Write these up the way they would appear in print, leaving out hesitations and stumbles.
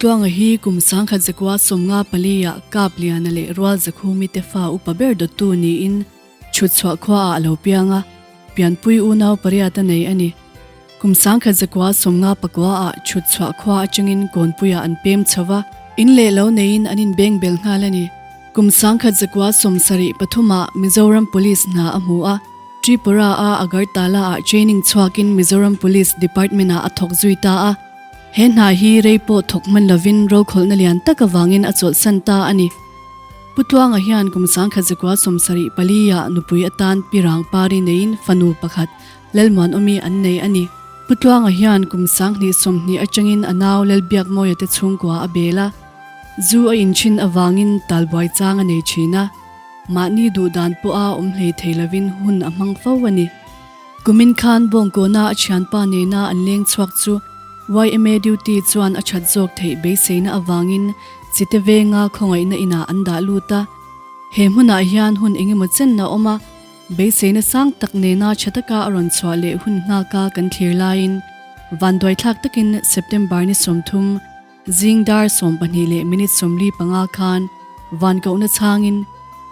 Putluanga hi kum 1954 ah Kapliana leh Rualzakhumi te fa upa ber dawttu niin Chhutchhuah khuaah a lo piang a, pianpui unau pariat a nei a ni. Kum 1959 ah Chhutchhuah khua atangin Kawnpuiah an pem chho va, in leh lo neiin an inbeng bel nghal a ni. Kum 1973 ah Mizoram Police hna a hmu a, Tripura a Agartala ah training chhuakin Mizoram Police Department ah a thawk zui ta a. He hna hi rei pawh thawk hman lovin rokhawlhna lian tak avangin a chawlhsan ta a ni. Pu Tluanga hian kum 1974 ah nupui atan Pi Rangpari neiin fanu pakhat Lalmuanawmi an nei a ni. Pu Tluanga hian kum 2020 atangin a nau Lalbiakmawia te chhungkua a bel a, zu a inchhin avangin talbuai chang a nei thin a, mahni duhdan pawha awm hlei thei lovin hun a hmang fo a ni. Kumin khan Bawngkawna a thianpa nena an leng chhuak chu yma duty chuan a that zawk theih beiseina avangin Chite venga khawngaihna inah an dah lut a. He hmunah hian hun engemaw chen a awm a, beiseina sang tak nena tha taka a rawn chhuah leh hun nghaka kan thlir laiin vanduaithlak takin September ni 30 zing dar 12 leh minute 45 khan van kohna chhangin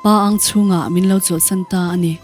pa ang chhungah min lo chawlhsan ta a ni.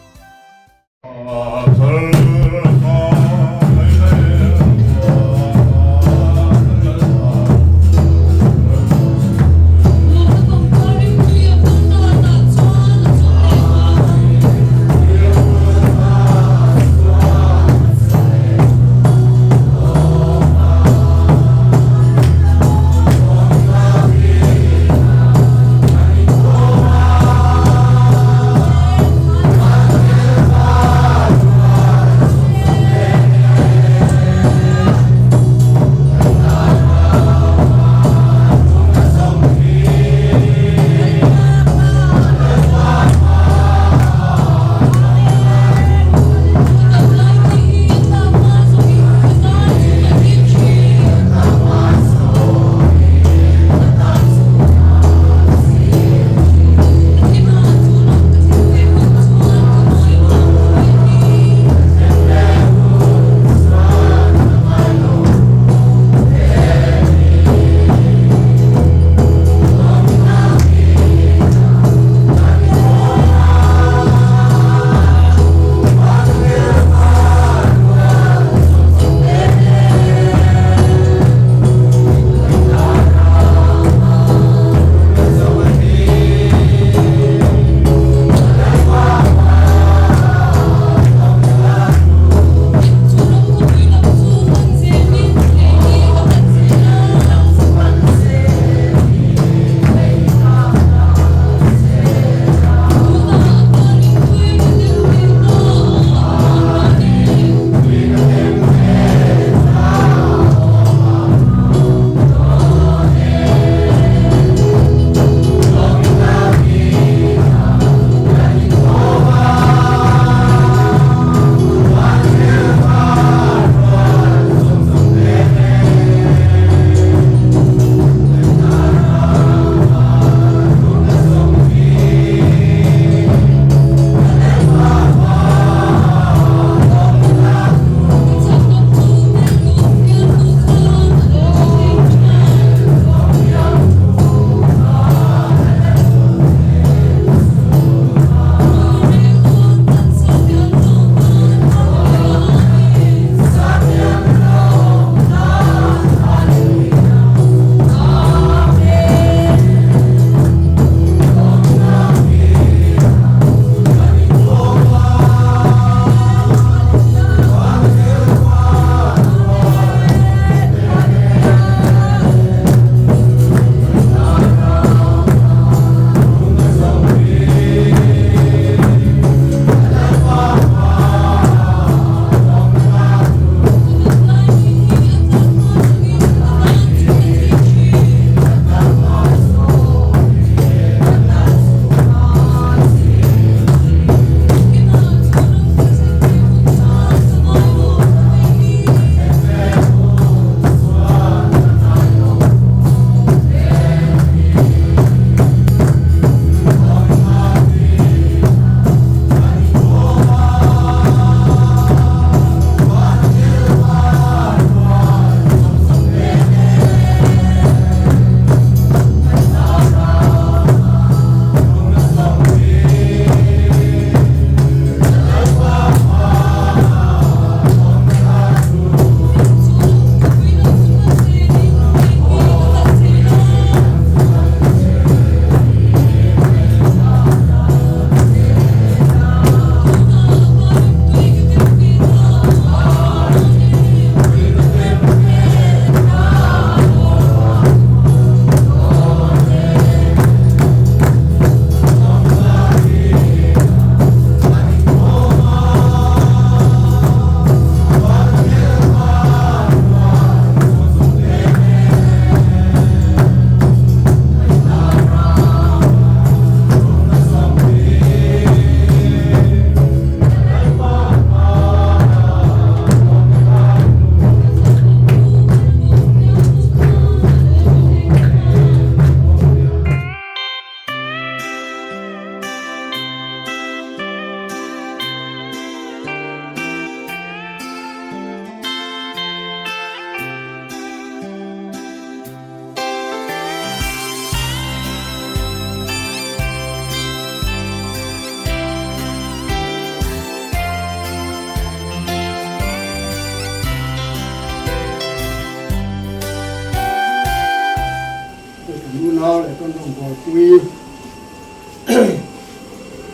Kan unau leh kan rawngbawlpui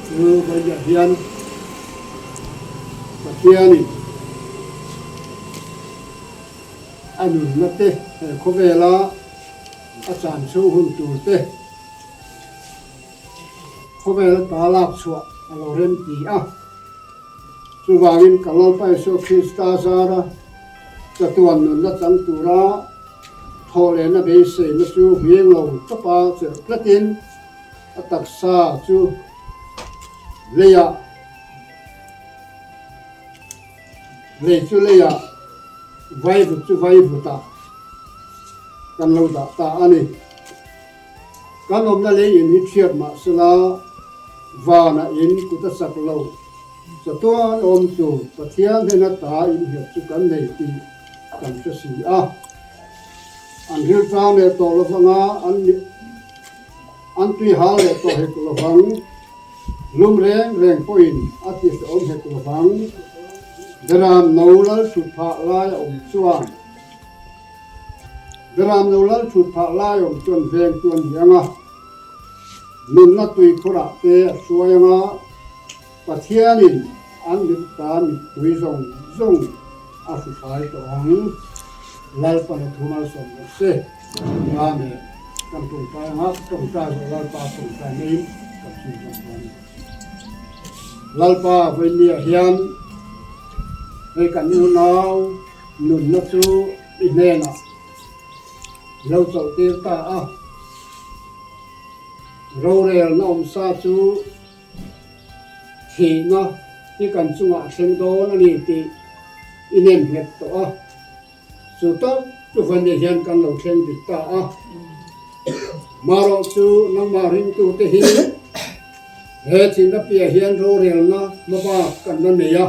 chu vawiah hian Pathianin a nunna te he khawvela a chan chhung hun tur te khawvela ta lak chhuah a lo rem ti a. Chuvangin ka Lalpa Isua Krista zara chatuan nunna chang tura Thawhlehna beiseina chu ngheng lo tawpa chelh tlatin a taksa chu leiah lei chu leiah vaivut chu vaivutah kan lo dah ta a ni. Kan awmna lei in hi chhiat mah sela vanah in kut a sak lo. Chatuan awm tur Pathian hnena ta innghet chu kan nei tih kan hre si a. An rilṭam leh tawh lovanga an an tui hal leh tawh hek lovang, lum reng reng pawhin a ti hrehawm hek lovang. Beram no lal thut phah lai a awm chuan Beram no lal thut phah lai awm chuan veng chu a ni ang a, nunna tuikhurah te a hruai ang a, Pathianin an mitta mittui zawng zawng a hruhrai tawh ang. Lalpan a thu malsawm rawh se. Amen. Kan tawngtai anga ka tawngtai zawh Lalpa tawngtai maiin kan chhun zawk dawn a ni. Lalpa vawinia hian hei kan unau nunna chu i hnenah lo chawlh tir ta a. Rorelna awmsa chu Thihna hi kan chungah a thleng dawn a ni tih i nem nghet tawh a, chu tak chu vani hian kan lo thleng dik ta a. Marawh chu nangmah ringtute hi he thihna piah hian rorelna hmabak kan la nei a,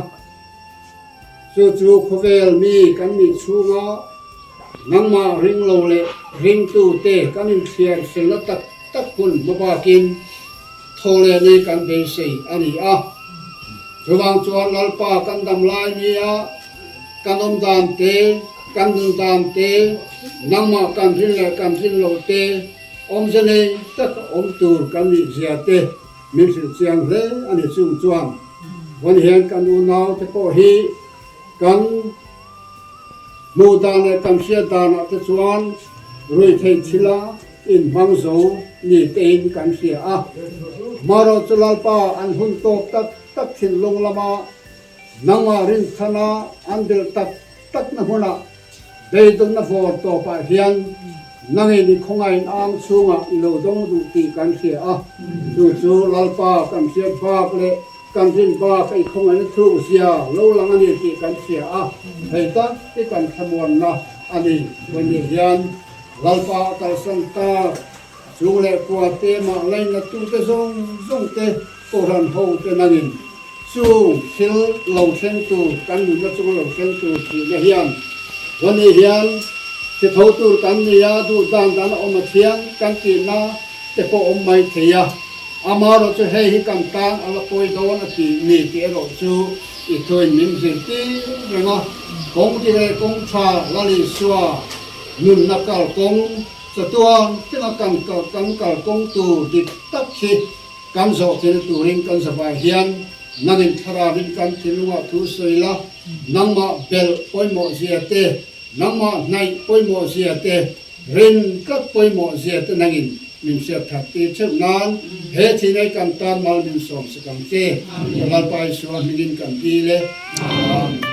chu chu khawvel mi kan nih chhunga nangmah ring lo leh ringtute kan inthliar felna tak tak hun hmabakin Tho leh ni kan beisei a ni a. Chuvang chuan Lalpa kan dam lai nia kan awm dan te, kan nun dan te, nangmah kan rin leh kan rin loh te, awmze nei taka awm tur kan nih zia te min hrilh chiang hle a ni. Chung chuan vawn hian kan unau te pawh hi kan hmuh dan leh kan hriat danah te chuan ruihtheih thila inhmang zo ni tein kan hria a. Marawh chu Lalpa an hun tawk tak tak thinlung lama nangmah rinchhana an belh tak takna hmunah beidawnna vawr tawpah hian nangin i khawngain ang chhungah i lo dawng duh tih kan hria a. Chu chu Lalpa kan hriat bak leh kan rin bak a i khawngaihna thuk zia lo lang a ni tih kan hria a. Hei tak hi kan thlamuanna a ni. Vawiin hian Lalpa a kalsan tak, chung leh kua te mah lainat tute zawng zawng te Kohhran ho te nangin chung thil lo thleng tur kan nunna chung lo thleng tur thihna hian Vani hian thi tho tur kan ni a, duh dan dan a awm a thiang kan tihna te pawh awm mai thei a, amaherawh chu hei hi kan tan a la pawi dawn a tih ni tih erawh chu i thuin min zirtir reng a, kawng dik leh kawng tha Lal Isua Nunna kalkawng chatuan tlinga kan kal kan kalkawng tur dik tak hi kan zawh thil turin kan zavai hian nangin thlarauin kan thinlungah thu sawi la, nangmah belh pawimawh zia te, nangmah hnaih pawimawh zia te, rin tlat pawimawh zia te nangin min hriat that tir theuh nan he thinei kan tan mal min sawm sak ang che. Ka Lalpa Isua hmingin kan dil e. Amen.